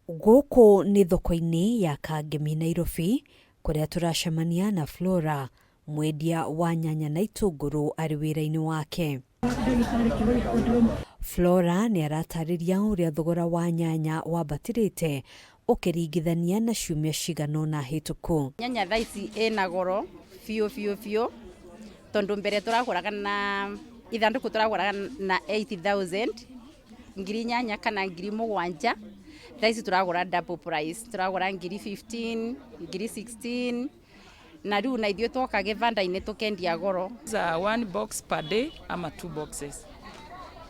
Gũkũ nĩ thoko-inĩ ya Kangemi Nairobi kũrĩa tũracemania na Flora, mwendia wa nyanya na itũngũrũ arĩ wĩra-inĩ wake. Flora nĩ aratarĩria ũrĩa thogora wa nyanya wambatĩrĩte ũkĩringithania na ciumia cigana ũna hĩtũku. Nyanya thaa ici ĩna goro biũ biũ biũ, tondũ mbere tũragũraga na ithandũkũ, tũragũraga na 8000, 8000 kana 7000. Thaa ici tũragũra double price, tũragũra ngiri 15, ngiri 16, na rĩu na ithuĩ twoka gĩbanda-inĩ tũkendia goro. Za one box per day ama two boxes.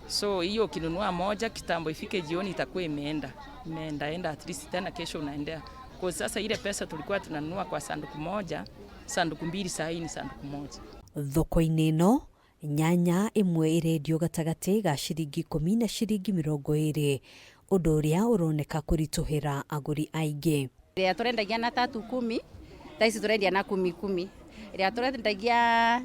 So hiyo ukinunua moja, kitambo ifike jioni itakuwa imeenda. Imeenda enda, at least tena kesho unaendea. Kwa sasa ile pesa tulikuwa tunanunua kwa sanduku moja, sanduku mbili, saa hii ni sanduku moja. Thoko-inĩ ĩno nyanya ĩmwe ĩrendio gatagatĩ ga ciringi 10 na ciringi 20, ũndũ ũrĩa ũroneka kũritũhĩra agũri aingĩ. Ĩrĩa tũrendagia na tatu kumi, thaa ici tũrendia na kumi kumi. Ĩrĩa tũrendagia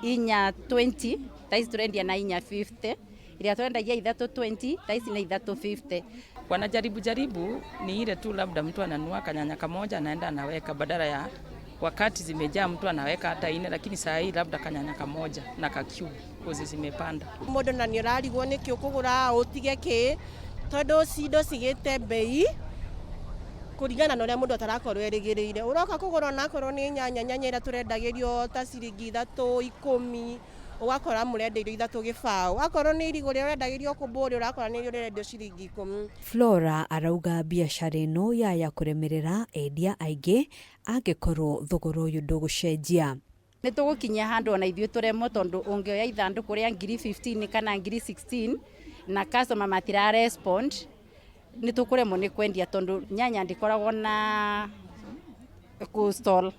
inya 20, thaa ici tũrendia na inya 50. Ĩrĩa tũrendagia ithatũ 20, thaa ici nĩ ithatũ 50. Wanajaribu jaribu, ni ile tu labda mtu ananunua kanyanya kamoja, anaenda anaweka, badala ya wakati zimejaa mtu anaweka hata ine, lakini saa hii labda kanyanya kamoja na ka cube kozi zimepanda. Mũndũ na nĩ ũrarigwo nĩkĩ ũkũgũra ũtige kĩ, tondũ cindo cigĩte mbei kũringana na ũrĩa mũndũ atarakorwo erĩgĩrĩire. Ũroka kũgũra onakorwo nĩ nyanya, nyanya ĩrĩa tũrendagĩrio ta ciringi ithatũ ikũmi, ũgakora mũrendeirio ithatũ gĩbaũ. Akorwo nĩ irigũ rĩrĩa ũrendagĩrio kũmbũrĩ, ũrakora nĩ ũrendio ciringi 10. Flora arauga biacara ĩno yaya kũremerera endia aingĩ angĩkorwo thogora ũyũ ndũgũcenjia. Nĩ tũgũkinyia handũ ona ithuĩ tũremwo, tondũ ũngĩoya ithandũkũ rĩa ngiri 15 kana ngiri 16 na customer matira respond, nĩ tũkũremwo nĩ kwendia, tondũ nyanya ndĩkoragwo na kũ stall,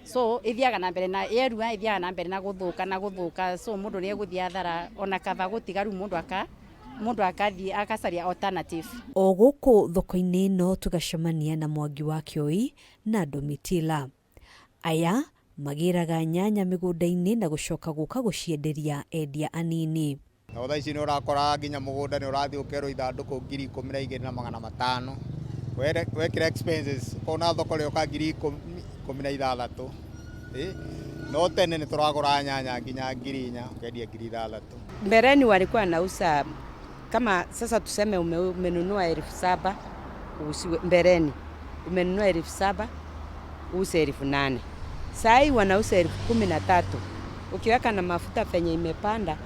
so ithiaga na mbere na yerua, ithiaga na mbere na gũthũka na gũthũka, so mũndũ nĩ egũthiĩ athara ona kaba gũtiga. Rĩu mũndũ akathiĩ akacaria alternative. O gũkũ thoko-inĩ ĩno tũgacemania na Mwangi wa Kĩoi na Domitila. Aya magĩraga nyanya mĩgũnda-inĩ na gũcoka gũka gũcienderia endia anini. Na thaa ici nĩ ũrakora nginya mũgũnda nĩ ũrathiĩ ũkerwo ithandũkũ 12,500. Wekĩra expenses, ũkona thoko rĩoka 16,000. No tene nĩ tũragũra nyanya nginya 4000, ũkendia 6000. Mbeleni walikuwa wanauza kama sasa tuseme umenunua 7000 usiwe, mbeleni umenunua 7000 uuze 8000. Saa hii wanauza 13,000. Ukiweka na mafuta venye imepanda,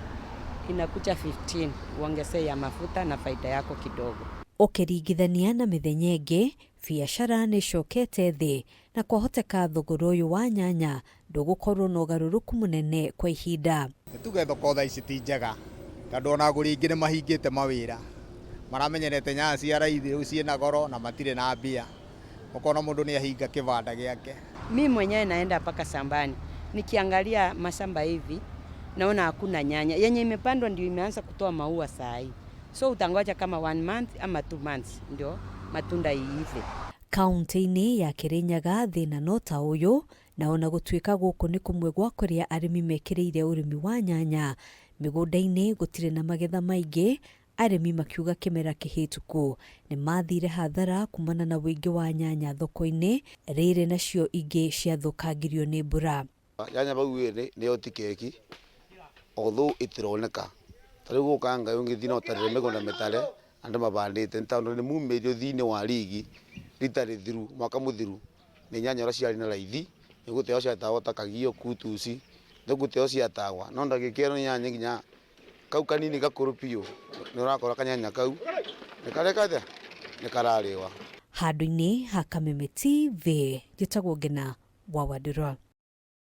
inakuja 15, uongezee ya mafuta na faida yako kidogo. Ũkĩringithania na mĩthenya ĩngĩ, biacara nĩ ĩcokete thĩ na kwahoteka thogora ũyũ wa nyanya ndũgũkorwo na ũgarũrũku mũnene kwa ihinda. Nĩ tuge thoko thaa ici ti njega, tondũ ona agũri aingĩ nĩ mahingĩte mawĩra, maramenyerete nyanya cia raithi, rĩu ciĩna goro na matirĩ na mbia, ũkona mũndũ nĩ ahinga kĩbanda gĩake. Mi mwenyewe naenda mpaka shambani, nikiangalia mashamba hivi naona hakuna nyanya. Yenye imepandwa ndio imeanza kutoa maua saa hii, so utangoja kama one month ama 2 months ndio matunda iive. Kaunti-inĩ ya Kirinyaga thĩna no ta ũyũ, na ona gũtuĩka gũkũ nĩ kũmwe gwa kũrĩa arĩmi mekĩrĩire ũrĩmi wa nyanya, mĩgũnda-inĩ gũtirĩ na magetha maingĩ, arĩmi makiuga kĩmera kĩhĩtũku nĩ mathire hathara kumana na ũingĩ wa nyanya thoko-inĩ, rĩrĩ nacio ingĩ ciathũkangirio nĩ mbura. Nyanya bau ĩrĩ nĩyo ti keki, although ĩtironeka ta rĩu gũka Ngai ũngĩthiĩ no ũtarĩre mĩgũnda mĩtare andũ mabandĩte, nĩ tondũ nĩ mumĩrio thĩinĩ wa rigi rita rĩthiru, mwaka mũthiru nĩ nyanya ũrĩa ciarĩ na raithi, nĩ gũteo ciatagwo ta kagio kutuci, nĩ gũteo ciatagwa, no ndagĩka ĩno nyanya nginya kau kanini gakũrũ biũ nĩ ũrakora kanyanya kau nĩ kareka atĩa, nĩ kararĩwa. Handũ-inĩ ha Kameme TV, njĩtagwo Ngena wa Wandũrwa.